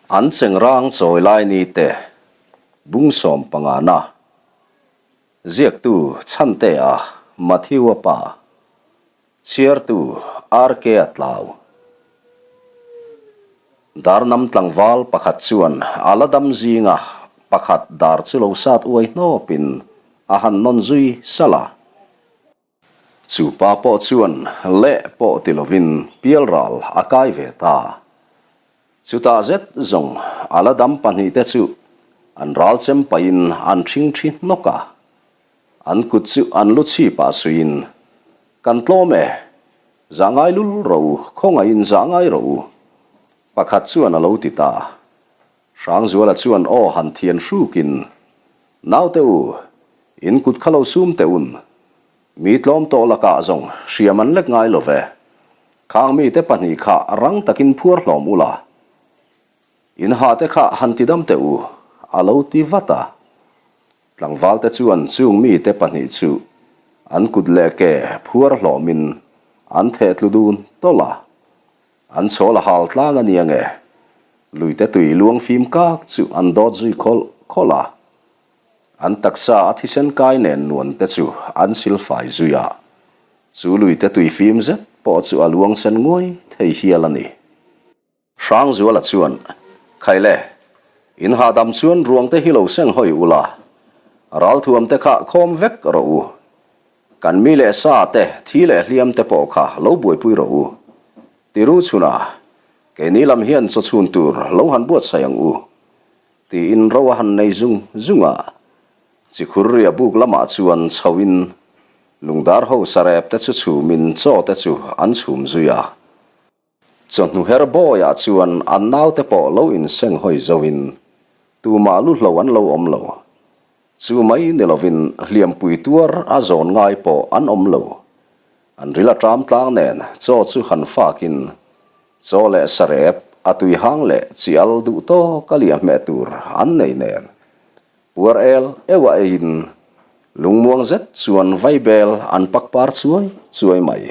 An chengrang chawi lai ni te bung sawmpangana ziaktu Chhantea Matthew-a pa chhiartu RK-a tlau. Darnam tlangval pakhat chuan a la dam zinga pakhat dar chu lo sat uai hnawpin a han nawn zui salh a. Chu pa pawh chuan leh pawh ti lovin pialral a kai ve ta. Chutah zet zawng a la dam pahnihte chu an ral chem pahin an ṭhing ṭhi hnawk a. An kut chu an lu chhipah suiin, Kan tlawm e, zah ngai lul rawh u, khawngaihin zah ngai rawh u, pakhat chuan a lo ti ta. Hrangzuala chuan aw han thian hrukin, Naute u, in kut kha lo sum teh un. Mi tlawm tawh lakah zawng hriam an lek ngai lo ve. Khang mite pahnih kha rang takin phuar hlawm ula, in hahte kha han ti dam teh u, a lo ti vat a. Tlangvalte chuan chung mite pahnih chu an kut leh ke phuar hlawmin an theh tlu dun tawlh a. An chhawl a hal tlang a nia nge? Luite tui luang fim kak chu an dawt zui khawlh khawlh a. An taksa a thisen kai nen nuan te chu an sil fai zui a. Chu luite tui fim zet pawh chu a luang sen nguai thei hial a ni. Hrangzuala chuan, Khaile, in hahdam chuan ruang te hi lo seng hawi ula, ralthuam te kha khawm vek rawh u. Kan mi leh sa te, thi leh hliam te pawh kha lo buaipui rawh u. Tiru chhuna, keini lam hian chaw chhun tur lo han buatsaih ang u, tiin ro a han nei zung zung a. Chikhur ria buk lamah chuan chhoin lungdar ho sarep te chu chhumin chaw te chu an chhum zui a. Chawhnu her bawiah chuan an naute pawh lo inseng hawi zoin tumah lu hlo an lo awm lo. Chu mai ni lovin hliampui tuar a zawn ngai pawh an awm lo. An ril a ṭam tlang nen chaw chu han fakin chaw leh sarep a tui hang leh chi al duh tawk a liah hmeh tur an nei nen puar el euh a eiin lungmuang zet chuan vaibel an pak par chuai chuai mai.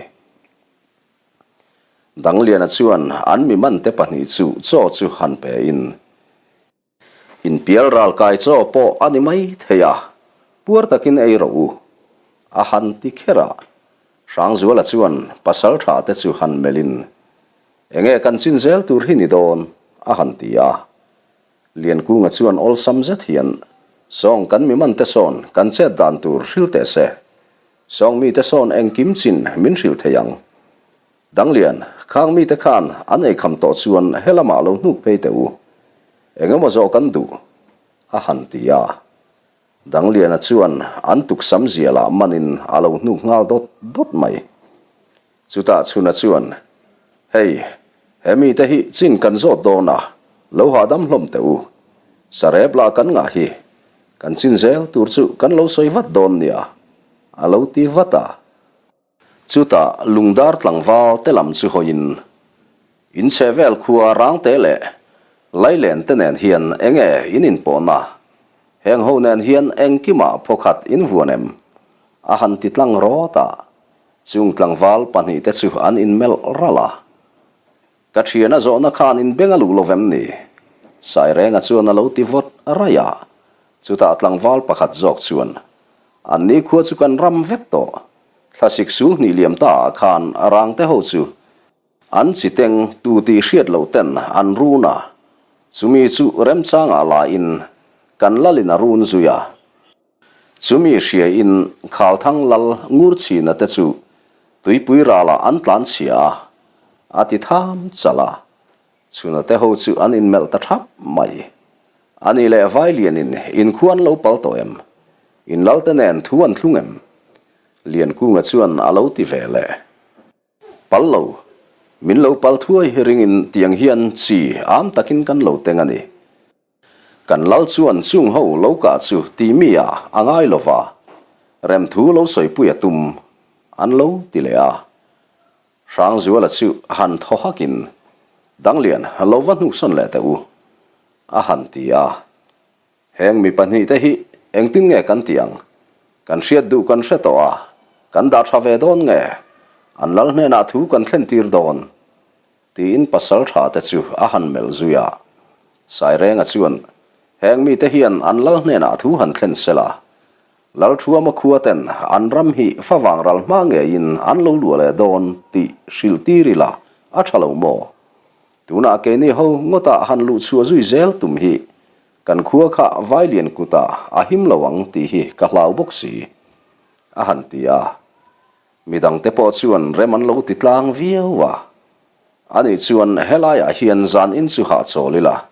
Dangliana chuan an mi mante pahnih chu chaw chu han pe in, Inpial ral kai chaw pawh a ni mai thei a, puar takin ei rawh u, a han ti kher a. Hrangzuala chuan pasal tha te chu han melh in, Enge kan chin zel tur hi ni dawn? a han ti a. Liankunga chuan awlsam zet hian, Sawng kan mi mante sawn kan chet dan tur hril teh se, Sawng mite sawn engkim chin min hrilh thei ang. Danglian, khang mite khan an eikham tawh chuan helamah lo hnuk phei teh u. Engemaw zawh kan duh? a han ti a. Dangliana chuan an tuksam zialah manin a lo hnuk nghal dawt dawt mai. Chutah Chhuna chuan, Hei, he mite hi chin kan zawt dawn a, lo hahdam hlawm teh u. Sarep lah kan ngah hi, kan chin zel tur chu kan lo sawi vat dawn nia, a lo ti vat a. Chutah lungdar tlangval te lam chu hawiin, In chhe vel khua rangte leh lailen te nen hian enge in inpawhna? Heng ho nen hian engkimah phawkhat in vuan em? a han ti tlang rawt a. Chung tlangval pahnihte chu an inmelh ralh a. Ka thian a zawhna khan in beng a luh lo vem ni? Sairenga chuan a lo ti vawt raih a. Chutah tlangval pakhat zawk chuan, An ni khua chu kan ram vek tawh. Thlasik sul hnih liam ta ah khan rangte ho chu an chi teng tu tih hriat loh ten an run a. Chumi chu remchangah la in kan lalin a run zui a. Chumi hriain Khalthang lal ngur chhina te chu tuipui ralah an tlan chhia a, a ti tham chalh a. Chhuna te ho chu an inmelh ta thap mai. Ani leh Vailianin in khu an lo pal tawh em? In lal te nen thu an thlung em? Liankunga chuan a lo ti ve leh. Pal lo. Min lo pal thuai ringin tiang hian chi am takin kan lo teng a ni. Kan lal chuan chung ho lo kah chu ti mi ah a ngai lo va, remthu lo sawipui a tum an lo ti leh a. Hrangzuala chu han thaw hakin, Danglian, lo va hnuksawn leh teh u, a han ti a. Heng mi pahnihte hi engtin nge kan tih ang? Kan hriat duh kan hre tawh a, kan dah tha ve dawn nge? An lal hnenah thu kan thlen tir dawn? Tiin pasal tha te chu a han melh zui a. Sairenga chuan, Heng mite hian an lal hnenah thu han thlen sela, Lalthuama khua ten an ram hi favang ral hma ngeiin an lo luah leh dawn tih hrilh tir ila a tha lo maw? Tunah keini ho ngawtah han luh chhuah zui zel tum hi kan khua kha Vailian kutah a him lo ang tih hi ka hlau bawk si, a han ti a. Midangte pawh chuan rem an lo ti tlang viau a. Ani chuan helaiah hian zan in chu hahchawl ila,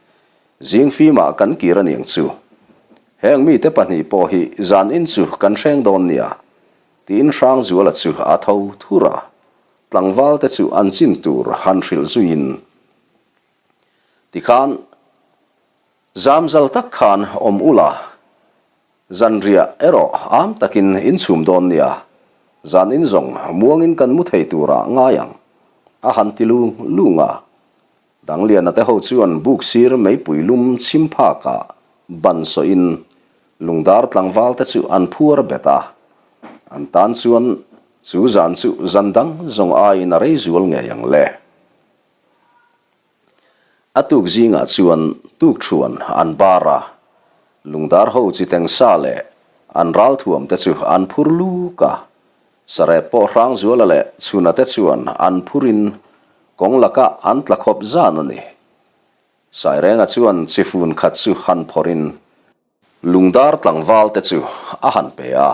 zing fimah kan kir aniang chu. Heng mite pahnih pawh hi zan in chu kan hreng dawn nia, tiin Hrangzuala chu a tho thur a, tlangval te chu an chin tur han hrilh zuiin tikhan zamzal tak khan awm ula, Zanriah erawh am takin in chhum dawn nia, zan in zawng muangin kan mu thei turah ngai ang, a han ti lung lung a. Dangliana te ho chuan buk sir meipui lum chhim phakah ban sawhin lungdar tlangval te chu an phuar bet a. An tan chuan chu zan chu zan dang zawng aiin a rei zual ngei ang le. A tuk zingah chuan tukṭhuan an bar a, lungdar ho chi teng sa leh an ralthuam te chu an phur luk a. Sarep pawh Hrangzuala leh Chhuna te chuan an phurin kawng lakah an tla khawp zan a ni. Sairenga chuan chi fun khat chu han phawrhin lungdar tlangval te chu a han pe a.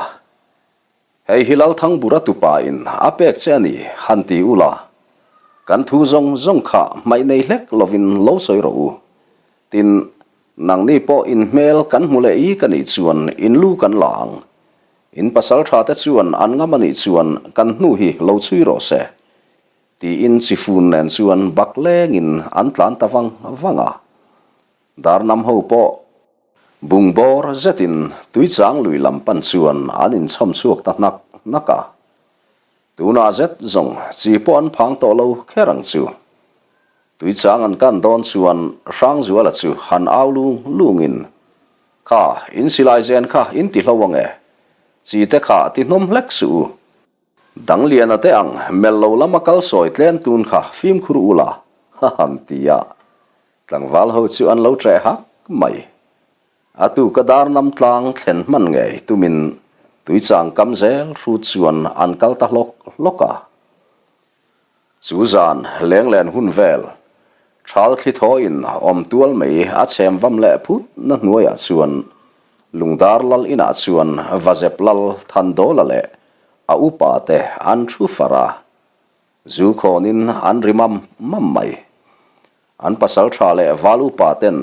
Hei hi Lalthangbura tupa in a pek che a ni, han ti ula. Kan thu zawng zawng kha hmaih nei hlek lovin lo sawi rawh u. Tin, nangni pawh in hmel kan hmu leh i ka nih chuan in lu kan la ang. In pasal tha te chuan an ngam a nih chuan kan hnu hi lo chhui rawh se. Tiin chifun nen chuan bak lengin an tlan ta vang vang a. Darnam ho pawh bungbawr zetin Tuichang lui lam pan chuan an inchhawm chhuak ta hnak hnak a. Tunah zet zawng chi pawh an phang tawh lo kher ang chu. Tuichang an kan dawn chuan Hrangzuala chu han au lung lungin, Kha, in silai zen kha in ti hlo ang e. Chi te kha ti hnawm hlek suh u. Dangliana te ang mel lo lama kal sawi tlem tun kha fimkhur ula, a han ti a. Tlangval ho chu an lo ṭeh hak mai. A tuka dar nam tlang thlen hman ngei tumin tuichang kam zel hrut chuan an kal ta hlawk hlawk a. Chu zan lenglen hun vel, ṭhal thli thawiin awm tual mai a chhem vam leh phut na hnuaiah chuan Lungdar lal inah chuan Vazep lal Thandawla leh a upa te an thu far a. Zu khawnin an ri mam mam mai. An pasal tha leh val upa ten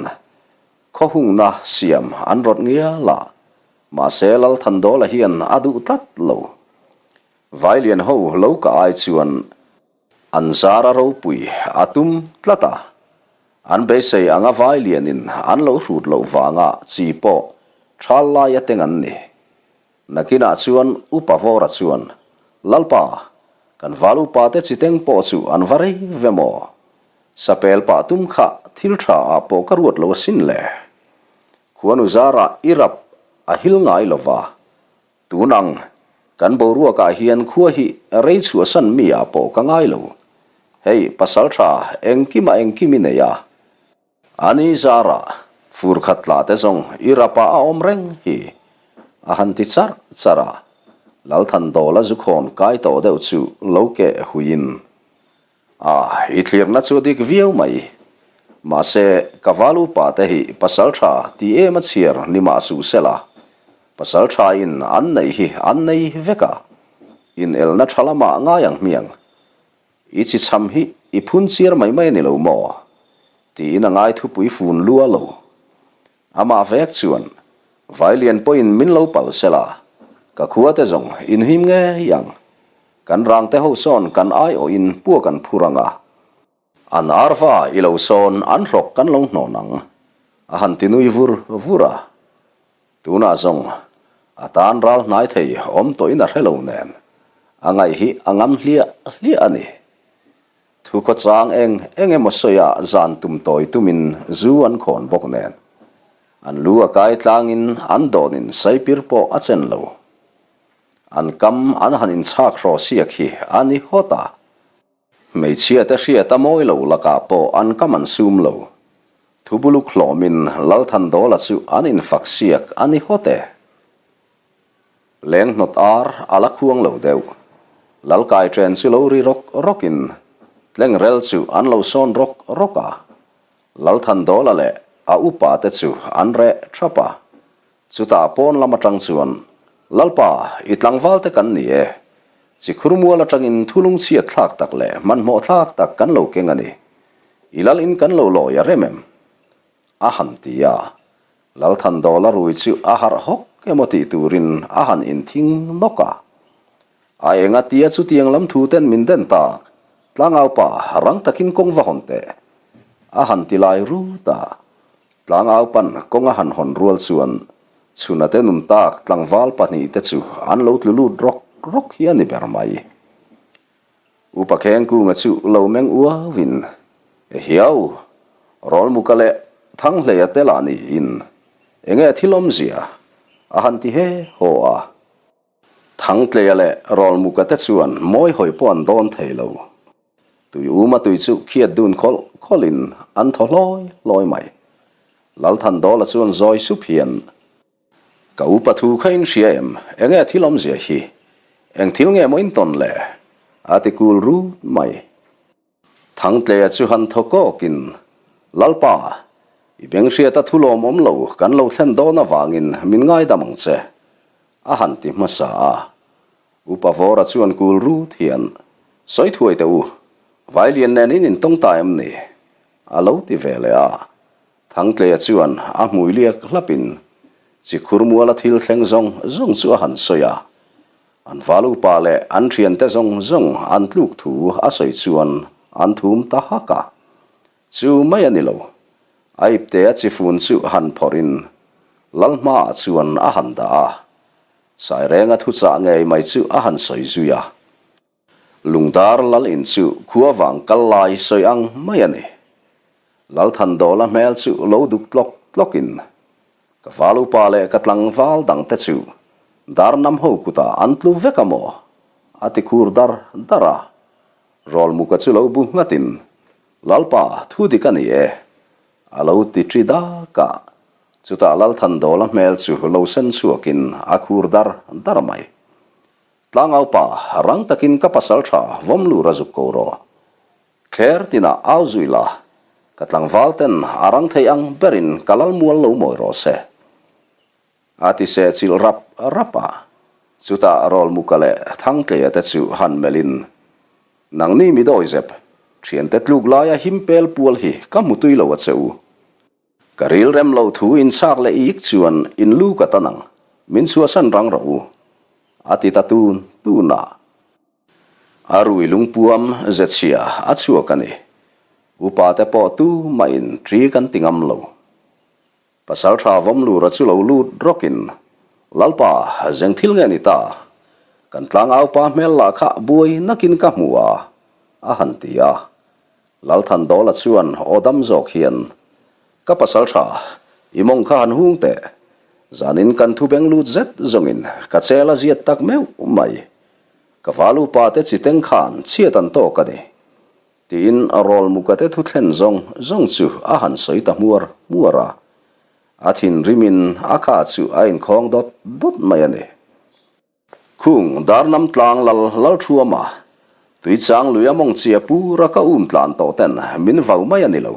khawhungna siam an rawt ngial a, mahse Lalthandawla hian a duh tlat lo. Vailian ho lo ka ai chuan an zar a ropui a tum tlat a, an beisei anga Vailianin an lo hrut loh vanga chi pawh thal laia teng an ni. Nakinah chuan Upa Vawra chuan, Lalpa, kan val upa te chiteng pawh chu an va rei ve maw? Sapel pah tum kha thil tha ah pawh ka ruat lo asin le. Khuanu zarah i rap a hil ngai lo va, tun ang kan boruakah hian khua hi rei chhuahsan mi ah pawh ka ngai lo. Hei, pasal tha engkimah engkim i nei a, A ni zarah fur khat tla te zawng i rapa a awm reng hi a han ti charh charh a, Lalthandawla zu khawn kai tawh deuh chu lo keh huiin, A, i thlirna chu a dik viau mai. Mahse, ka val upa te hi pasal tha ti em a chhiar ni mah suh sela, pasal tha in an neih hi an nei vek a, inelna tha lamah ngai ang hmiang. I chi chham hi i phun chiar mai mai a ni lo maw? tiin a ngai thupui fun lua lo. Amah vek chuan, Vailian pawhin min lo pal sela, ka khua te zawng inhim ngei ang. Kan rangte ho sawn kan aiawhin puak an phur ang a, an arva i lo sawn an hrawk kan lo hnawn ang, a han ti nui vur vur a. Tunah zawng a tan ral hnai thei awm tawhin a hre lo nen, a ngaih hi a ngam hliah hliah a ni. Thu khawchang eng eng emaw sawiah zan tum tawi tumin zu an khawn bawk nen, an lu a kai tlangin an dawnin saipir pawh a chen lo. An kam an han inchhak hraw siak hi a ni hawt a. Hmeichhia te hriat a mawi lo lakah pawh an kam an sum lo. Thubuluk hlawmin Lalthandawla chu an infak siak a ni hawt e. Leng hnawt ar a la khuang lo deuh. Lalkai ṭen chu lo ri rawk rawkin tlengrel chu an lo sawn rawk rawk a. Lalthandawla leh a upa te chu an reh ṭhap a. Chutah pawn lam aṭang chuan, Lalpa, i tlangval te kan ni e. Chikhur mual aṭangin thulung chhiat thlak tak leh hmanhmawh thlak tak kan lo keng a ni. I lal in kan lo lawi a rem em? A han ti a. Lalthandawla rui chu a harh hawk emaw tih turin a han inthing nawk a. A enga tia chutiang lam thu ten min den tak, Tlangaupa rang takin kawng va hawn teh. A han ti lai rut a. Tlangaupan kawng a han hawn rual chuan chhunate nun tak tlangval pahnihte chu an lo tlu lut rawk rawk hi a ni ber mai. Upa Khengkunga chu lo meng uauin, Ehiau, Rawlmuka leh Thanghleia te lah niin enge thil awmzia a han ti he haw a. Thangtleia leh Rawlmuka te chuan mawi hawi pawh an dawn thei lo. Tui uma tui chu khiat dun khawlh khawlhin an thaw hlawi hlawi mai. Lalthandawla chuan zawi sup hian, Ka upa thu kha in hria em? Enge thil awmzia hi? Eng thil nge maw in tawn le? A ti kul rut mai. Thangtleia chu han thaw kawkin, Lalpa, i beng hriata thu lawmawm lo kan lo thlen dawn avangin min ngaidam ang che, a han ti hmasa a. Upa Vawra chuan kul rut hian, Sawi thuai teh u, Vailian nen in intawng ta em ni? A lo ti ve leh a. Thangtleia chuan a hmui liak hlapin Chikhur muala thil thleng zawng zawng chu a han sawi a. An val upa leh an thiante zawng zawng an tluk thu a sawi chuan an thum ta hak a. Chu mai a ni lo. A iptea chifun chu han phawrhin Lal hmaah chuan a han dah a. Sairenga thuchah ngei mai chu a han sawi zui a. Lungdar lal in chu khua vang kal lai sawi ang mai a ni. Lalthandawla hmel chu lo duk tlawk tlawkin, Ka val upa leh ka tlangval dangte chu dar nam ho kutah an tlu vek a maw? a ti khur dar dar a. Rawlmuka chu lo bu nghatin, Lalpa, thu dik a ni e, a lo ti ṭi dak a. Chutah Lalthandawla hmel chu lo sen chhuakin a khur dar dar mai. Tlangaupa, rang takin ka pasal tha vawm lur a zuk ko rawh. Thler tinah au zui la, ka tlangval ten a rang thei ang berin ka lal mual lo mawi rawh se. A ti seh chilh rap rap a, chutah Rawlmuka leh Thangtleia te chu han melhin, Nangni mi dawizep, thiante tluk laia him pel pual hi ka hmu tui lo a che u. Ka ril rem lo thu in chak leh ik chuan in lu ka tan ang, min chhuahsan rang rawh u, a ti ta tun tun a. A rui lungpuam ze chhia a chhuak a ni. Upa te pawh tu mah in ṭi kan ti ngam lo. Pasalṭha Vawmlura chu lo lut rawkin, Lalpa, zeng thil nge ni ta? Kan tlangaupa hmel lah kha buai nakin ka hmu a, a han ti a. Lalthandawla chuan aw dam zawk hian, Ka pasal tha, i mawng kha han hung teh. Zanin kan thu beng lut zet zawngin ka chel a ziat tak meuh mai. Ka valu pa te chi teng khan chhiat an tawk a ni. Tiin Rawlmuka te thu thlen zawng zawng chu a han sawi ta hmuar hmuar a. A thinrimin a kha chu a inkhawng dawt dawt mai a ni. Khung Darnam tlang lal Lalthuama, Tuichang lui a mawng chia pura ka um tlan tawh ten min vau mai a ni lo.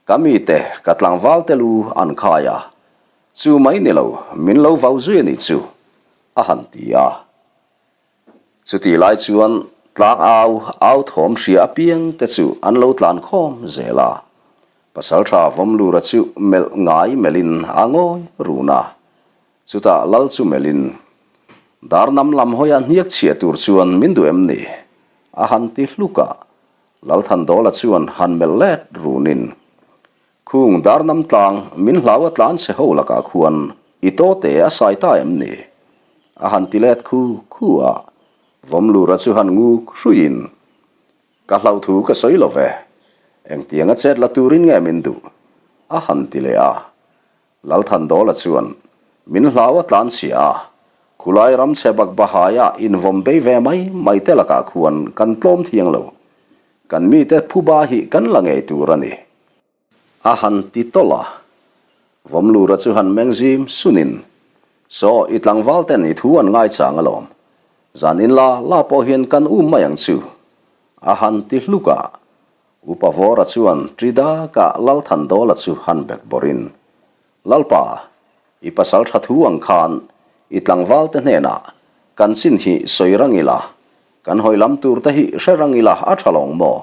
Ka mite, ka tlangval te lu an khai a, chu mai ni lo, min lo vau zui a nih chu, a han ti a. Chutih lai chuan tlang au, au thawm hria apiang te chu an lo tlan khawm zel a. Pasaltha Vawmlura chu melh ngai melhin a ngawi run a. Chutah lal chu melhin, Darnam lam hawia hniak chhiah tur chuan min duh em ni? a han ti hluk a. Lalthandawla chuan han melh let runin, Khung Darnam tlang min hlau a tlan chhe ho lakah khuan i tawte a sai ta em ni? a han ti let khu khu a. Vawmlura chu han nguk hruiin, Ka hlauh thu ka sawi lo ve, engtianga chet la turin nge min duh? a han ti leh a. Lalthandawla chuan, Min hlau a tlan chhia a, khulai ram chhe bak bahaia invawm bei ve mai mai te lakah khuan kan tlawm thiang lo. Kan mite phuba hi kan la ngei tur a ni. A han ti tawlh a. Vawmlura chu han meng zim sunin, Saw, i tlangval ten i thu an ngaichang alawm. Zan in la la pawh hian kan um mai ang chu. A han ti hluk a. Upa Vawra chuan ṭi daka Lalthandawla chu han bek bawrhin, Lalpa, i pasal ṭha thu ang khan i tlangval te hnenah kan chin hi sawi rang ila, kan hawi lam tur te hi hre rang ila a ṭha lawng maw?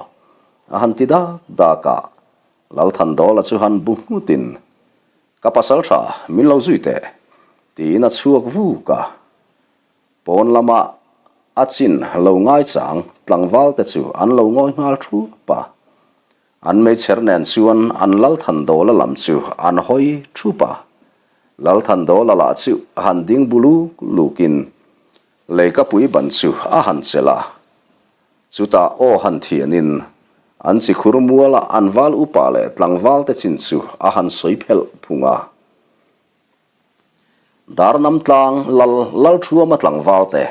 A han ti dak dak a. Lalthandawla chu han bu nghutin, Ka pasal ṭha, min lo zui teh, tiin a chhuak vuk a. Pawn lama a chin lo ngaichang tlangval te chu an lo ngawi nghal thup a. An meichher nen chuan an Lalthandawla lam chu an hawi thup a. Lalthandawla lah chu han ding bu luk lukin leikapui ban chu a han chelh a. Chutah aw han thianin an chi khur muala an val upa leh tlangval te chin chu a han sawi phelh phung a. Darnam tlang lal Lalthuama tlangval te,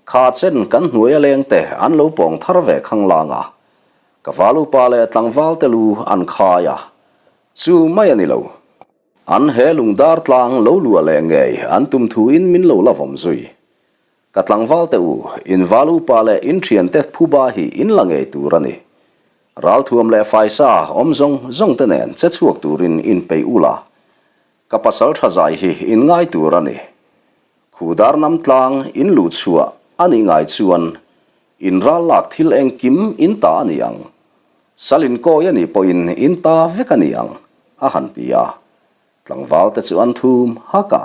kha chen kan hnuai a leng te an lo pawng thar ve khanglang a, ka val upa leh tlangval te lu an khai a, chu mai a ni lo. An he lungdar tlang lo luah leh ngei an tum thu in min lo la vawm zui. Ka tlangval te u, in val upa leh in thian te phuba hi in la ngei tur a ni. Ralthuam leh faisa awm zawng zawng te nen che chhuak turin in peih ula, Ka pasal tha zai hi in ngai tur a ni. Khu dar nam tlang in luh chhuah a nih ngai chuan in ral lak thil engkim in ta a ni ang. Sal in kawi a nih pawhin in ta vek a ni ang, a han ti a. Tlangval te chu an thum hak a.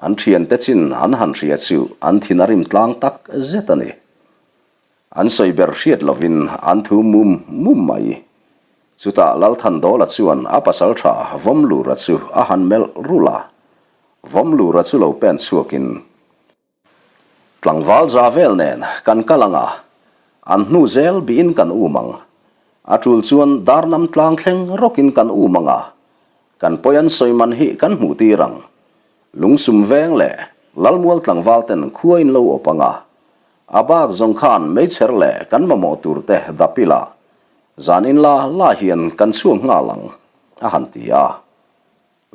An thiante chin an han hria chu an thin a rim tlang tak zet a ni. An sawi ber hriat lovin an thu mum mum mai. Chutah Lalthandawla chuan a pasal tha Vawmlura chu a han melh rulh a. Vawmlura chu lo pen chhuakin, Tlangval za vel nen kan kal ang a, an hnu zel bihin kan um ang. A tul chuan darnam tlang thleng rawkin kan um ang a, kan pawi an sawi man hi kan hmuh tir ang. Lungsum veng leh Lalmual tlangval ten khua in lo awp ang a, A bak zawng khan meichher leh kan mamawh tur te dap ila, zan in la la hian kan chhuak nghal ang, a han ti a.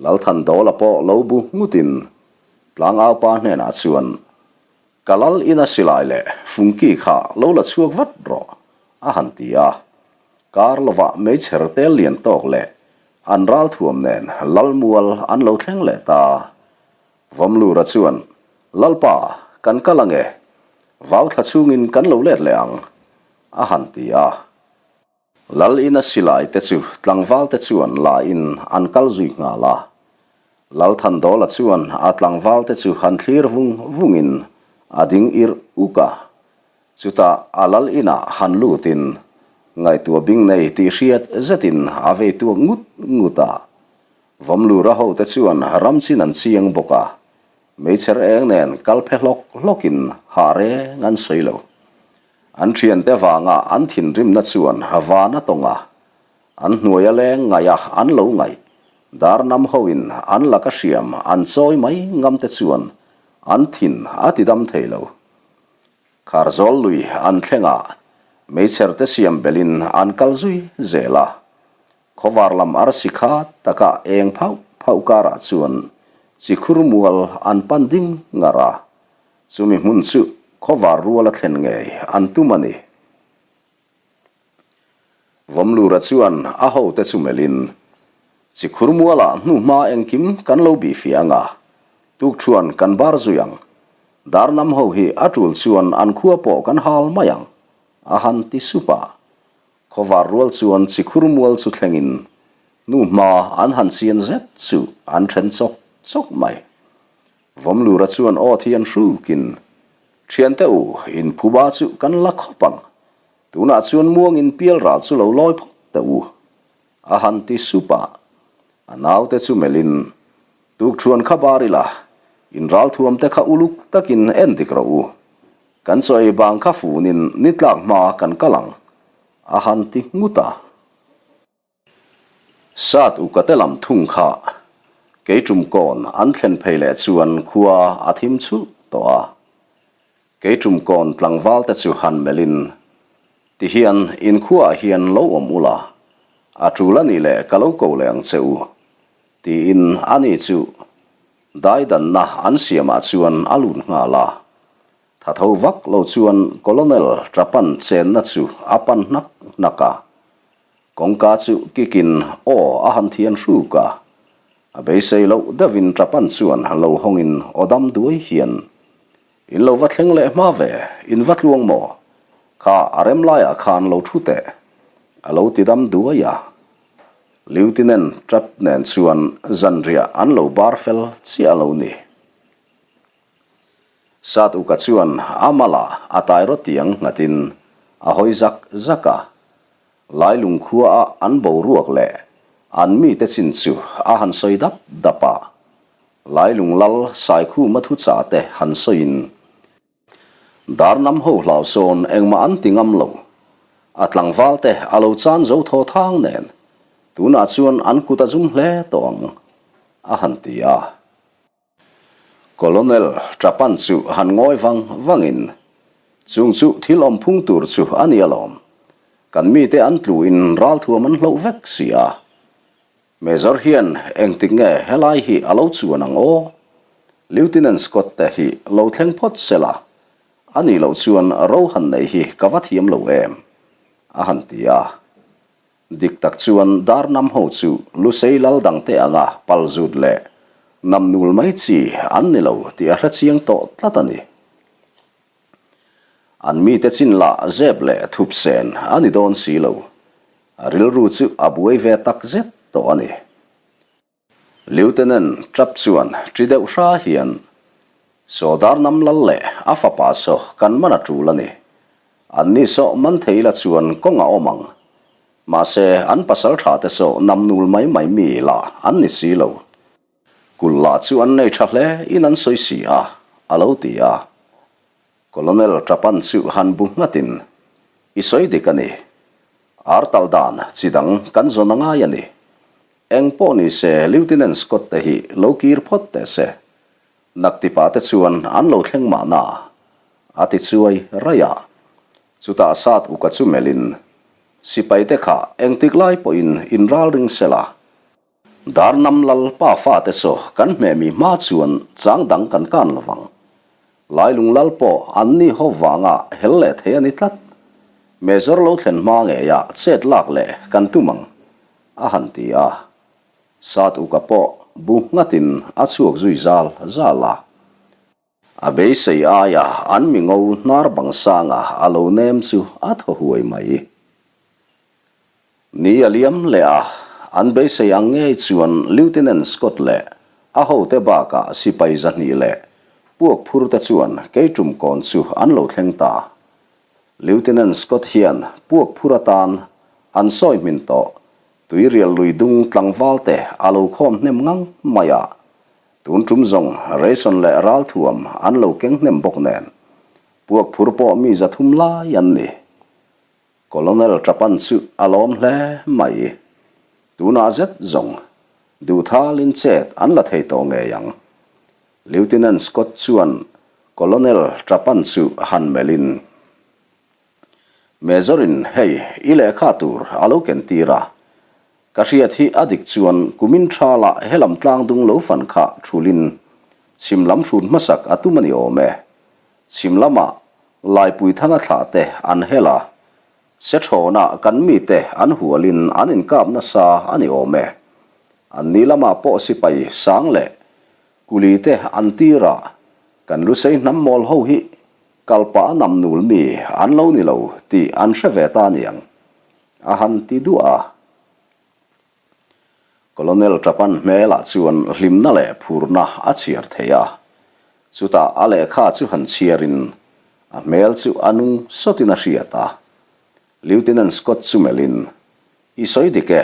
Lalthandawla pawh lo bu nghutin Tlangaupa hnenah chuan, Ka lal ina silai leh fungki kha lo la chhuak vat rawh, a han ti a. Kar lovah meichher tel lian tawk leh an ralthuam nen Lalmual an lo thleng leh ta. Vawmlura chuan, Lalpa, kan kal ange, vau thla chungin kan lo let leh ang, a han ti a. Lal ina silai te chu tlangval te chuan la in an kal zui nghal a. Lal Thandawla chuan a tlangval te chu han thlir vung vungin a ding irh uk a. Chutah a lal inah han lutin ngaihtuah bing nei tih hriat zetin a vei tuak ngut ngut a. Vawmlura hote chuan ram chin an chiang bawk a, meichher eng nen kal phe hlawk hlawkin hah reng an sawi lo. An thiante vanga an thinrimna chuan van a tawng a, an hnuaia leng ngaiha an lo ngaih, darnam hoin an laka hriam an chawi mai ngamte chuan an thin a tidam thei lo. Kharzawl lui an thleng a, meichher te siam belhin an kal zui zel a. Khawvar lam arsi kha taka eng phauh phauh karah chuan chikhur mual an pan ding ngar a, chumi hmun chu khawvar rual a thlen ngei an tum a ni. Vawmlura chuan a hote chu melhin, Chikhur mualah hnuhma engkim kan lo bih fiah ang a, tukṭhuan kan bar zui ang. Darnam ho hi a ṭul chuan an khua pawh kan hal mai ang, a han ti sup a. Khawvar rual chuan chikhur mual chu thlengin nu hma an han chian zet chu an then chawk chawk mai. Vawmlura chuan aw thian hrukin, Thiante u, in phuba chu kan la khawp ang. Tunah chuan muangin pial ral chu lo lawi phawt teh u, a han ti sup a. A naute chu melhin, Tukṭhuan kha bar ila, in ralthuamte kha uluk takin en dik rawh u. Kan chaw ei bang kha funin ni tlak hma kan kal ang, a han ti nghut a. Sat ukate lam thung kha keiṭum kawn an thlen phei leh chuan khua a thim chhulh tawh a. Keiṭum kawn tlangval te chu han melhin, Tihian in khuaah hian lo awm ula. A tul a nih leh ka lo ko leh ang che u, tiin ani chu daidanna an siamah chuan a lut nghal a. Tha tho vak lo chuan Colonel Trapan chenna chu a pan hnak hnak a. Kawngka chu kikin aw a han thian hruk a. A beisei loh deuhin Trapan chuan lo hawngin aw dam duai hian, In lo va thleng leh hma ve, in va tluang maw? Kha a rem laiah khan lo thu teh, a lo ti dam duai a. Lieutenant Trapp nen chuan zanriah an lo bar fel chiah lo ni. Sat Uka chuan a malah a tai rawtiang nghatin a hawi zak zak a. Lailung khuaah an boruak leh an mite chin chu a han sawi dap dap a. Lailung lal Saikhuma thuchah te han sawiin, Darnam ho hlau sawn engmah an ti ngam lo. A tlangval te a lo chan zo thaw thang nen, tunah chuan an kut a zum hle tawh ang, a han ti a. Colonel Trapan chu han ngawi vang vangin, Chung chu thil awm phung tur chu a ni alawm. Kan mite an tluin ralthuam an hloh vek si a. Major hian engtik nge helai hi a lo chuan ang aw? Lieutenant Scott te hi lo thleng phawt se la, a nih loh chuan ro han nei hi ka va thiam lo em? a han ti a. Dik tak chuan Darnam ho chu Lusei lal dangte anga pal zut leh nam nul mai chi an ni lo tih a hrechiang tawh tlat a ni. An mite chin lah zep leh thup sen a ni dawn si lo. A rilru chu a buai ve tak zet tawh a ni. Lieutenant Trapp chuan ṭi deuh hra hian, Sawdar nam lal leh a fapa saw kan man a ṭul a ni. Anni saw man thei la chuan kawng a awm ang. Mahse, an pasal ṭha te saw nam nul mai mai mi lah an ni si lo. Kulh lah chu an nei tha hle in an sawi si a, a lo ti a. Colonel Trapan chu han bu nghatin, I sawi dik a ni. Ar tal dan chi dang kan zawn a ngai a ni. Eng pawh ni se Lieutenant Scott te hi lo kir phawt teh se. Naktipa te chuan an lo thleng mahna, a ti chuai raih a. Chutah sat uka chu melhin, Sipai te kha engtik lai pawhin inralring sela, Darnam lal pa fate saw kan hmehmi hma chuan chang dang kan kan lo vang. Lailung lal pawh an ni ho vanga hel leh thei a ni tlat. Major lo thlen hma ngeia chet lak leh kan tum ang, a han ti a. Sat uka pawh bu nghatin a chhuak zui zal zal a. A beisei aia an mi ngo hnar bang sanga a lo nem chu a thaw huai mai. Ni a liam leh a, an beisei ang ngei chuan Lieutenant Scott leh a hote bakah sipai 200 leh puak phur te chuan keitum kawn chu an lo thleng ta. Lieutenant Scott hian puak phur atan an sawi hmin tawh tuirial lui dung tlangval te a lo khawm hnem ngang mai a, tun tum zawng ration leh ralthuam an lo keng hnem bawk nen puak phur pawh mi 300 lai an ni. Colonel Trapan chu a lawm hle mai. Tunah zet zawng duhthalin chet an la thei tawh ngei ang. Lieutenant Scott chuan Colonel Trapan chu han melhin, Major-in hei i lehkha tur a lo ken tir a, ka hriat hi a dik chuan kumin tha lah helam tlang dung lo fan kha thulin chhim lam hrut hmasak a tum a ni awm e. Chhim lamah Laipuithanga thlah te an hel a, Sethrawnah kan mite an hualin an inkap nasa a ni awm e. Anni lamah pawh sipai sang leh kuli te an tir a, kan Lusei hnam mawl ho hi kalpah a nam nul mi an lo ni lo tih an hre ve ta niang, a han ti duah a. Colonel Trapan hmelah chuan hlimna leh phurna a chhiar thei a, chutah a lehkha chu han chhiarin a hmel chu a nung sawtin a hriat a. Lieutenant Scott chu melhin, I sawi dik e.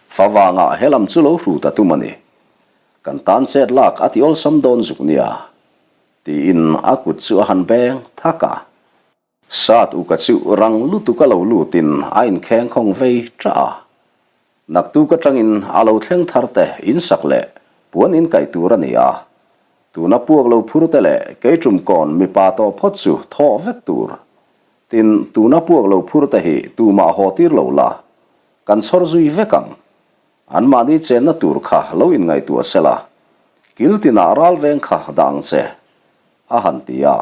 Favangah helam chu lo hrut a tum a ni. Kan tan chet lak a ti awlsam dawn zuk nia, tiin a kut chu a han beng thak a. Sat uka chu rang lutuk a lo lutin a inkheng khawng vei ṭah a. Naktuk aṭangin a lo thleng thar te insak leh puan inkaih tur a ni a. Tuna puak lo phur te leh keiṭum kawn mipa tawh phawt chu thawh vek tur. Tin, tuna puak lo phur te hi tumah haw tir lo la. Kan chhawr zui vek ang. Anmahni chenna tur kha lo inngaihtuah sela, kil tinah ral veng kha dah ang che, a han ti a.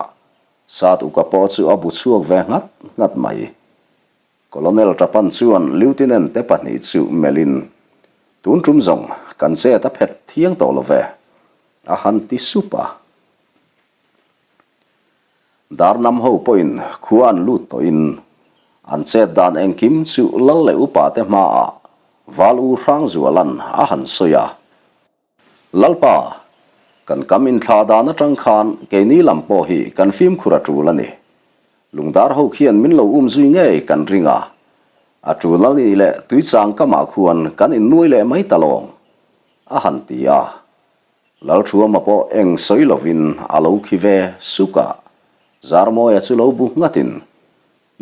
Sat uka pawh chu a bu chhuak ve nghat nghat mai. Colonel Tapan chuan Lieutenant te pahnih chu melhin, Tun tum zawng kan chet a phet thiang tawh lo ve, a han ti sup a. Darnam ho pawhin khua an lut tawhin an chet dan engkim chu lal leh upa te hmaah Val U Hrangzuala'n a han sawi a. Lalpa, kan kam inthlah dan atang khan keini lam pawh hi kan fimkhur a tul a ni. Lungdar ho khian min lo um zui ngei kan ring a, a tul a nih leh tuichang kamah khuan kan innuai leh mai ta lawng, a han ti a. Lalthuama pawh eng sawi lovin a lo khi ve suk a, Zarmawia chu lo bu nghatin,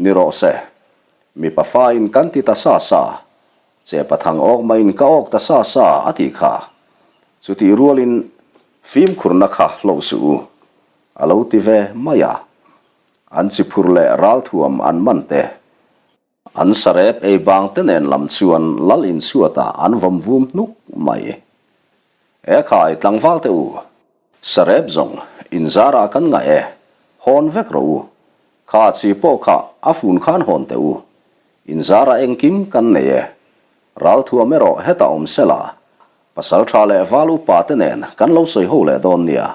Ni rawh se, mipa fain kan ti ta sa sa, che pathang awk maiin ka awk ta sa sa a tih kha. Chutih rualin fimkhurna kha hloh suh u, a lo ti ve mai a. An chiphur leh ralthuam an man te. An sarep ei bang te nen lam chuan lal inchhuatah an vawm vum hnuk mai. E khai tlangval te u, sarep zawng inzarah kan ngah e, hawn vek rawh u. Kha chi pawh kha a fun khan hawn teh u. Inzarah engkim kan nei e. Ralthuam erawh hetah awm sela, pasaltha leh val upa te nen kan lo sawi ho leh dawn nia.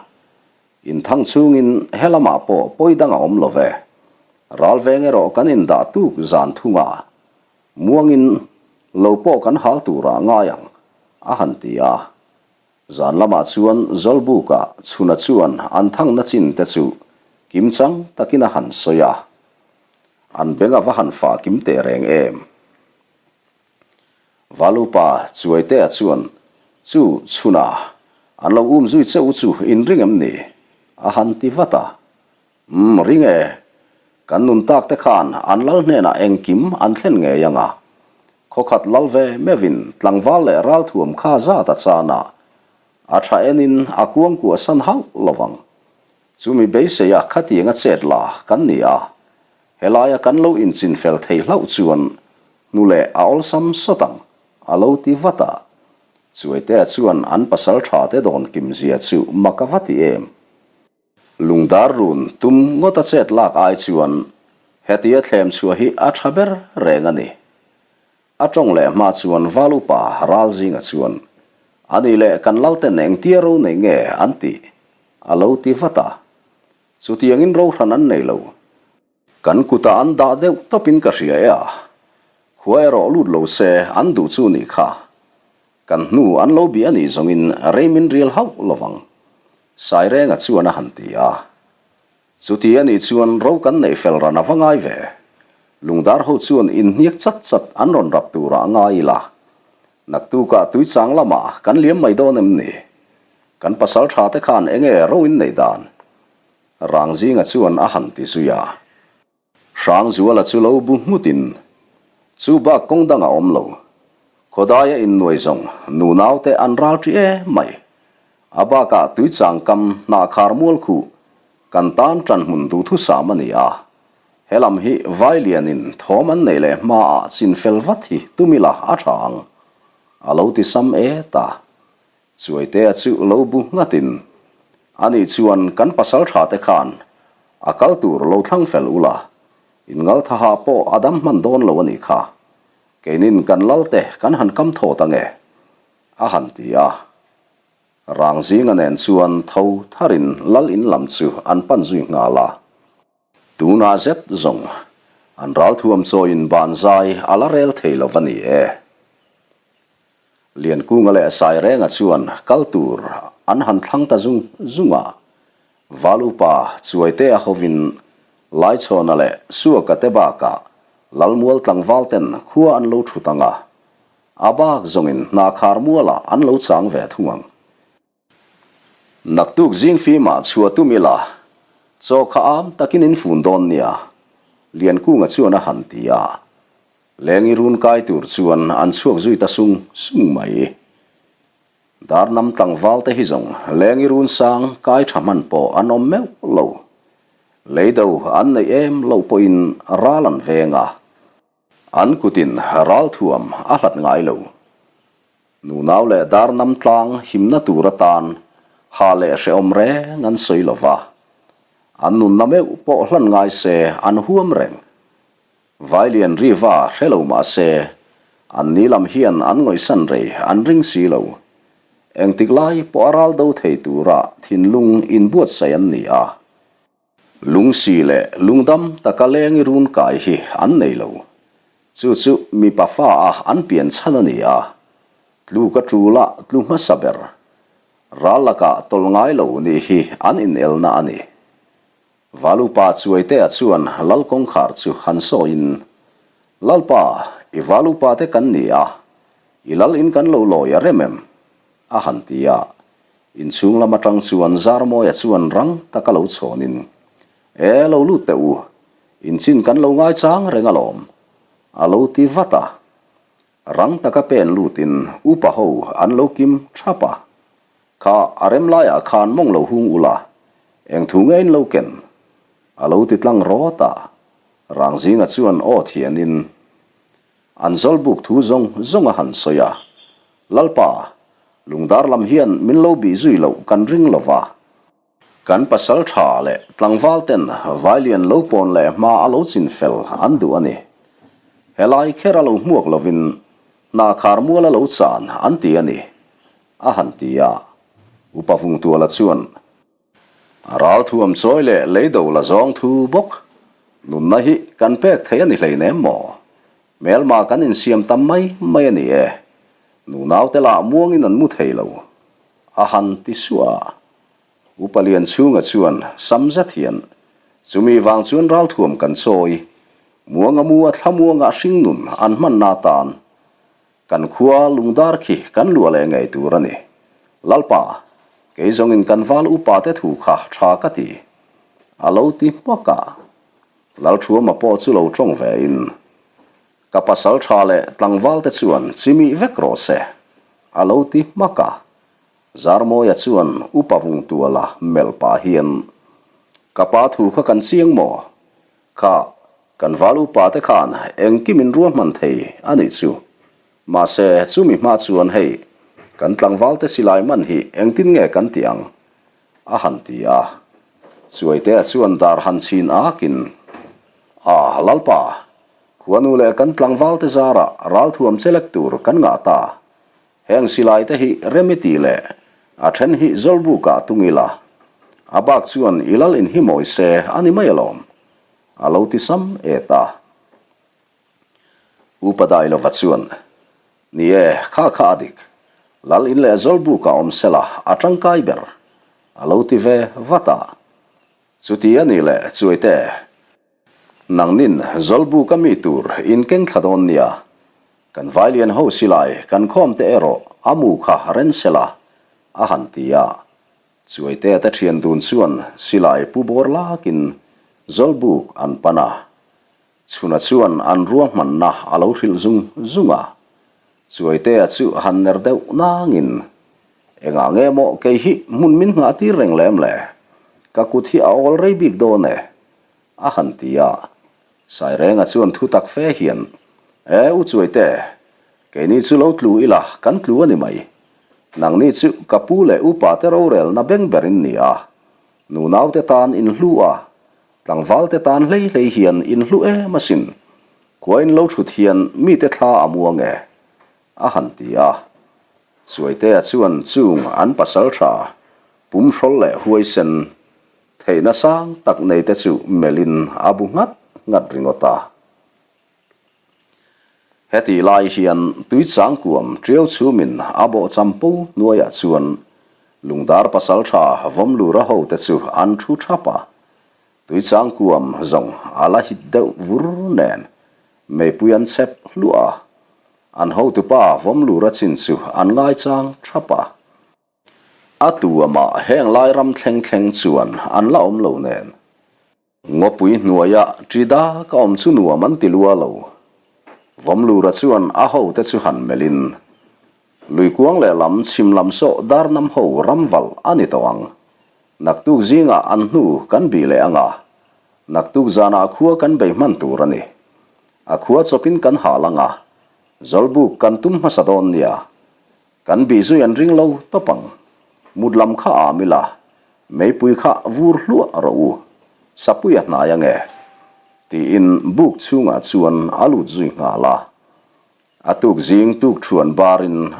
Inthang chungin he lamah pawh pawi dang a awm lo ve. Ral veng erawh kan indah tuk zan thung a, muangin lo pawh kan hal turah ngai ang, a han ti a. Zan lamah chuan Zawlbuka chhuna chuan an thangna chin te chu kimchang takin a han sawi a. An beng a va han fah kim teh reng em? Valupa Chuaitea chuan, Chu, chhunah an lo um zui che u chu in ring em ni? a han ti vat a. Umm, ring e. Kan nun tak te khan an lal hnenah engkim an thlen ngei ang a. Khawkhat lal ve meuhin tlangval leh ralthuam kha zat a chan a, a tha enin a kuangkuah san hauh lo vang. Chumi beiseia khatianga chet la kan ni a, Helaia kan lo inchinfel theih hlauh chuan hnu leh a awlsam sawt ang, a lo ti vat a. Chuaitea chuan an pasal tha te dawn kim zia chu mak a va ti em. Lungdar run tum ngawta chet lak ai chuan hetia thlem chhuah hi a tha ber reng a ni. A tawng leh hma chuan Val upa ral zinga chuan, A nih leh kan Lalten engtia ro nei nge an tih? a lo ti vat a. Chutiangin rohran an nei lo. Kan kutah an dah deuh tawpin ka hria e a, khua erawh lut lo se an duh chu nih kha. Kan hnu an lo bih a nih zawngin rei min rial hauh lovang, Sairenga chuan a han ti a. Chuti a nih chuan ro kan neih fel ran a va ngai ve. Lungdar ho chuan inhniak chat chat an rawn rap turah ngai ila. Naktukah tuichang lamah kan liam mai dawn em ni? Kan pasal tha te khan enge ro in neih dan? Rangzinga chuan a han ti zui a. Hrangzuala chu lo bu nghut in, Chu bak kawng dang a awm lo. Khawdaia innuai zawng nunau te an ral ṭi e mai. A bakah tuichang kam hnahkhar mual khuh kan tan ṭan hmun duhthusam a ni a. Helam hi Vailianin thawm an neih leh hmaah chinfel vat hi tum ila a ṭha ang. A lo ti sam e ta. Chuaitea chu lo bu nghatin, Ani chuan kan pasal tha te khan a kal tur lo thlang fel ula, inngalthaha pawh a dam hman dawn lo a nih kha. Keinin kan lal te kan han kam thawt ange, a han ti a. Rangzinga nen chuan tho tharin lal in lam chu an pan zui nghal a. Tunah zet zawng an ralthuam chawiin ban zai a la rel thei lo va ni e. Liankunga leh Sairenga chuan kal tur an han thlang ta zung zung a, Val upa Chuaitea hovin Laichhawna leh Suaka te bakah Lalmual tlangval ten khua an lo thut ang a, a bak zawngin hna khar mualah an lo chang ve thung ang. Naktuk zing fimah chhuah tum ila, chaw kha am takin in fun dawn nia, Liankunga chuan a han ti a. Lengi run kai tur chuan an chhuak zui ta sung sung mai. Darnam tlangval te hi zawng Lengi run sang kai tha hman pawh an awm meuh lo. Leido an neih em loh pawhin ral an veng a. An kutin ralthuam a hlat ngai lo. Nunau leh darnam tlang himna tur atan ha leh hrehawm reng an sawi lo va. An nunna meuh pawh hlan ngai se an huam reng. Vailian riva hre lo mah se, an ni lam hian an ngawihsan rei an ring si lo. Engtik lai pawh a ral do thei tura thinlung inbuatsaih an ni a. Lungsi leh lungdam taka leng i run kai hi an nei lo. Chu chu mipa fa a an pian chhan a ni a. Tlu ka tul a tlu hmasa ber. Ral lakah tawlh ngai lo nih hi an inelna a ni. Valupa Chuaitea chuan Lal kawngkhar chu han sawiin, Lalpa, i Valupa te kan ni a, i Lal in kan lo lawi a rem em? a han ti a. Inchhung lam atang chuan Zarmawia chuan rang taka lo chhawnin, E, lo lut teh u, inchin kan lo ngaichang reng alawm, a lo ti vat a. Rang taka pen lutin upa ho an lo kim thap a. Kha a rem laiah khan mawng lo hung ula, eng thu nge in lo ken? A lo ti tlang rawt a. Rangzinga chuan aw thianin an zawlbuk thu zawng zawng a han sawi a. Lalpa, lungdar lam hian min lo bih zui loh kan ring lo va. Kan pasal tha leh tlangval ten vailian lo pawn leh hma a lo chin fel an duh a ni. Helai kher a lo hmuak lovin hna khar mual a lo chan an ti a ni, a han ti a. Upa Vungtuala chuan, A ral thuam chawi leh leido la zawng thu bawk, nunna hi kan pek thei a ni hleinem maw? Hmelma kan insiam tam mai mai a ni e. Nunaute lah muangin an mu thei lo, a han ti suah a. Upa Lianchhunga chuan sam zet hian, Chumi vang chuan ralthuam kan chawi, muanga mu a thlamuanga hringnun an hmanna atan kan khua lungdar khi kan luah leh ngei tur a ni. Lalpa, kei zawngin kan val upa te thu kha tha ka ti. A lo ti hmak a. Lalthuama pawh chu lo tawng ve in, Ka pasal tha leh tlangval te chuan chimih vek rawh se, a lo ti hmak a. Zarmawia chuan Upa Vungtuala melh pah hian, Ka pa thu kha kan chiang maw? Kha, kan val upa te khan engkim in ruahman thei a nih chu. Mahse, chumi hma chuan hei, kan tlangval te silai man hi engtin nge kan tih ang? a han ti a. Chuaitea chuan dar han chhin akin, A, Lalpa, khuanu leh kan tlangval te zarah ralthuam chelek tur kan ngah ta. Heng silai te hi rem i tih leh a then hi zawlbuk ah tung ila, a bak chuan i lal in hi mawi se a ni mai alawm, a lo ti sam et a. Upa Dailova chuan, Ni e, kha kha a dik, lal in leh zawlbuk ah awm sela a tangkai ber, a lo ti ve vat a. Chuti a nih leh Chuaite, Nangnin zawlbuk a mi tur in keng thla dawn nia, kan vailian ho silai kan khawm te erawh a mu kha ren sela, a han ti a. Chuaitea te thian dun chuan silai pu bawr lakin zawlbuk an pan a. Chhuna chuan an ruahmanna a lo hrilh zung zung a. Chuaitea chu han ner deuh nangin, Engah nge maw kei hi hmun min nghah tir reng lem le? Ka kut hi a awl rei bik dawn e, a han ti a. Sairenga chuan thu tak fe hian, E u Chuaite, keini chu lo tlu ila kan tlu a ni mai. Nangni chu ka pu leh upa te rorelna beng ber in ni a, nunaute tan in hlu a, tlangvalte tan hlei hlei hian in hlu em asin. Khua in lo thut hian mite thla a muang e, a han ti a. Chuaitea chuan chung an pasal tha pumhrawl leh huaisen theihna sang tak nei te chu melhin a bu nghat nghat ringawt a. Hetih lai hian Tuichang kuam Tiau chhumin a bawh champo hnuaiah chuan Lungdar pasal tha Vawmlura ho te chu an thu thap a. Tuichang kuam zawng a la hit deuh vur nen meipui an chep hluah a. An hotupa Vawmlura chin chu an ngaichang thap a. A tu amah heng lai ram thleng thleng chuan an la awm lo nen. Ngawpui hnuaia ṭi dak a awm chu nuam an ti lua lo. Vawmlura chuan a hote chu han melhin, Luikuang lehlam chhim lam sawh darnam ho ramvalh a ni tawh ang. Naktuk zingah an hnu kan bih leh anga, naktuk zanah khua kan bei hman tur a ni. A khua chawpin kan hal ang a, zawlbuk kan tum hmasa dawn nia. Kan bih zui an ring lo tawp ang. Mut lam kha am ila, meipui kha vur hluah rawh u, sapui a hnai ange, tiin buk chhungah chuan a lut zui nghal a. A tuk zing tuk thuan barin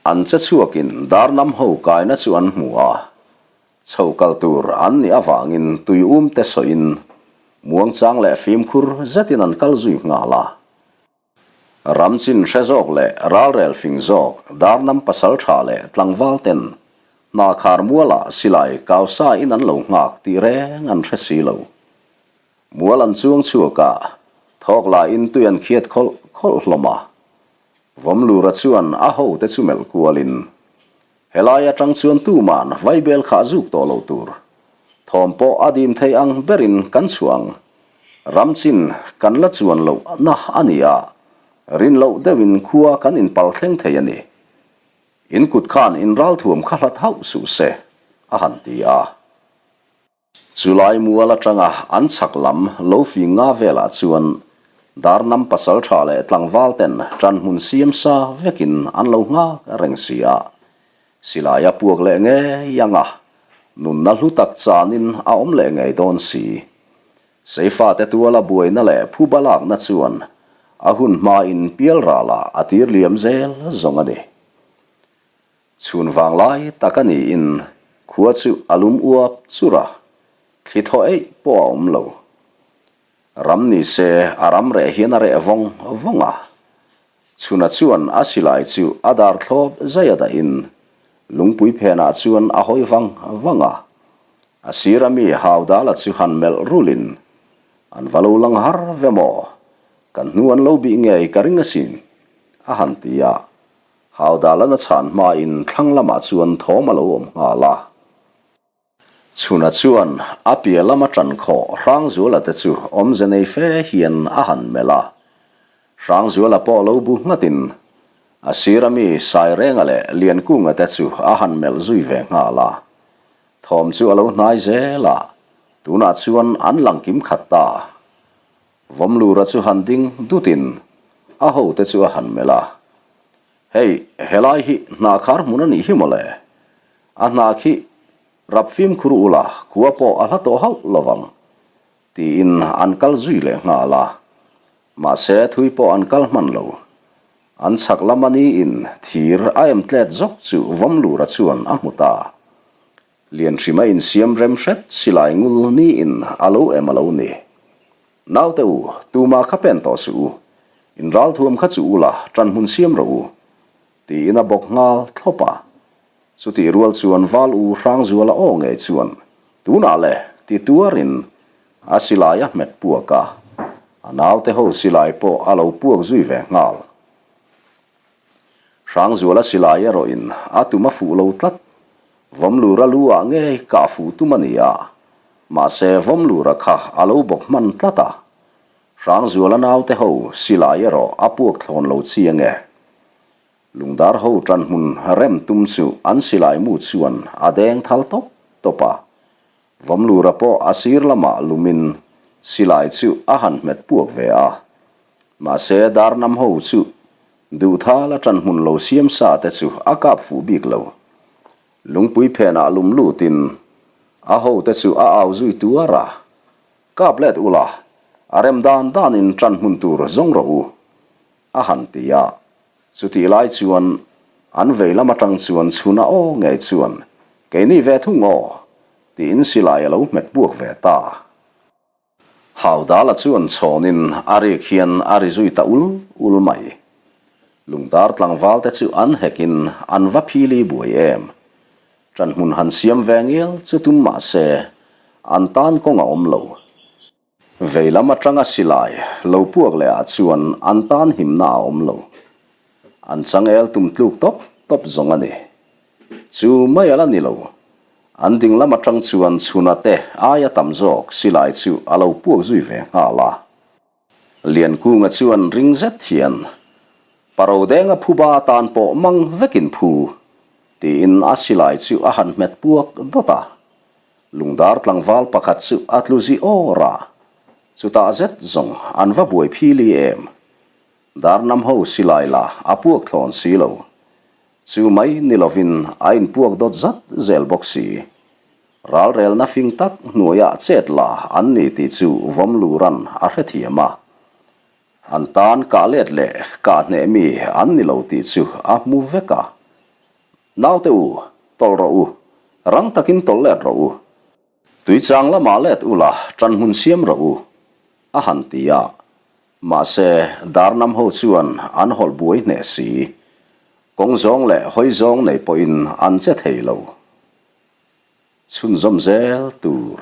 an che chhuakin darnam ho kaina chu an hmu a, chho kal tur an nih avangin tui um te sawiin muangchang leh fimkhur zetin an kal zui nghal a. Ram chin hre zawk leh ralrel fing zawk Darnam pasal tha leh tlangval ten hna khar mualah silai kau sa in an lo nghak tih reng an hre si lo. Mual an chuang chhuak a, thawk la in tui an khiat khawlh khawlh hlawm a. Vawmlura chuan a ho te chu melh kual in Helai atang chuan tuman vaibel kha zuk tawh lo tur. Thawm pawh a dim thei ang berin kan chhuah ang. Ram chin kan la chuan loh na a ni a, rin loh deuhin khua kan inpal thleng thei a ni. In kut khan in ralthuam kha hlat hauh suh se, a han ti a. Chulai mual atanga an chhak lam lo fing nga velah chuan Darnam pasaltha leh tlangval ten ṭanhmun siam sa vekin an lo nghak reng si a. Silai a puak leh ngei ang a, nunna hlu tak chanin a awm leh ngei dawn si. Seifate tuala buaina leh phuba lakna chuan a hun hmain pialralah a tir liam zel zawng a ni. Chhun vang lai tak a niin khua chu a lum uap chur a, thli thaw eih pawh a awm lo. Ram ni se a ram reh hian a reh vawng vawng a. Chhuna chuan a silai chu a dar thlawp zai a dahin lungpui phenah chuan a hawi vang vang a. A sira mi Haudala chu han melh rulin, An va lo lang har ve maw? Kan hnu an lo bih ngei ka ring asin, a han ti a. Haudalana chhan hmain thlang lamah chuan thawm a lo awm nghal a. Chhuna chuan a piah lama ṭan khawh Hrangzuala te chu awmze nei fe hian a han melh a. Hrangzuala pawh lo bu nghatin a sira mi Sairenga leh Liankunga te chu a han melh zui ve nghal a. Thawm chu a lo hnai zel a, tunah chuan an lang kim khat ta. Vawmlura chu han ding dutin a hote chu a han melh a, Hei, helai hi hnahkhar hmun a nih hi mawle. A hna khi rap fimkhur ula khua pawh a hla tawh hauh lovang, tiin an kal zui leh nghal a. Mahse, thui pawh an kal hman lo. An chhak lam a niin thir a em tlet zawk chu Vawmlura chuan a hmu ta. Lianhrima insiam rem hret silai ngul niin a lo em a lo ni. Naute u, tuma kha pen tawh suh u. In ralthuam kha chu ula, ṭanhmun siam rawh u. Tiin a bawk nghal thlawp a. Chutih rual chuan Val u Hrangzuala aw ngei chuan, Tunah le, ti tuarin a silai a hmet puak a. A naute ho silai pawh a lo puak zui ve nghal. Hrangzuala silai erawhin a tum a fuh lo tlat. Vawmlura lu ah ngei kah fuh tum a ni a, mahse Vawmlura kha a lo bawk hman tlat a. Hrangzuala naute ho silai erawh a puak thlawn lo chiang e. Lungdar ho ṭanhmun rem tum chu an silai mu chuan a deng thal tawp tawp a. Vawmlura pawh a sir lamah lumin silai chu a han hmet puak ve a. Mahse, Darnam ho chu Duhthala ṭan hmun lo siam sa te chu a kap fuh bik lo. Lungpui phenah lum lutin a ho te chu a au zui tuar a, Kap let ula, a rem dan danin ṭan hmun tur zawng rawh u, a han ti a. Chutih lai chuan an vei lam aṭang chuan chhuna aw ngei chuan, Keini ve thung aw, tiin silai a lo hmet buak ve ta. Haudala chuan chhawnin a rik hian a ri zui ta ul ul mai. Lungdar tlangval te chu an hekin an va phili buai em. Ṭanhmun han siam ve ngial chu tum mah se an tan kawng a awm lo. Vei lam aṭanga silai lo puak leh ah chuan an tan himna a awm lo. An changel tum tluk tawp tawp zawng a ni. Chu mai a la ni lo. An ding lam atang chuan chhuna te aia tam zawk silai chu a lo puak zui ve nghal a. Liankunga chuan ring zet hian, Parodenga phuba atan pawh mang vekin phu, tiin a silai chu a han hmet puak dawt a. Lungdar tlangval pakhat chu a tlu zi awr a. Chutah zet zawng an va buai phili em? Darnam ho silai la a puak thlawn si lo. Chu mai ni lovin a inpuak dawt zat zel bawk si. Ralrelna fing tak hnuaiah chet la an ni tih chu Vawmluran a hrethiam a. An tan kah let leh kah hneh mi an ni lo tih chu a hmu vek a. Naute u, tawlh rawh u. Rang takin tawlh let rawh u. Tuichang lamah let ula ṭan hmun siam rawh u, a han ti a. Mahse, Darnam ho chuan an hawlh buai hneh si. Kawng zawng leh hawi zawng nei pawhin an che thei lo. Chhunzawm zel tur.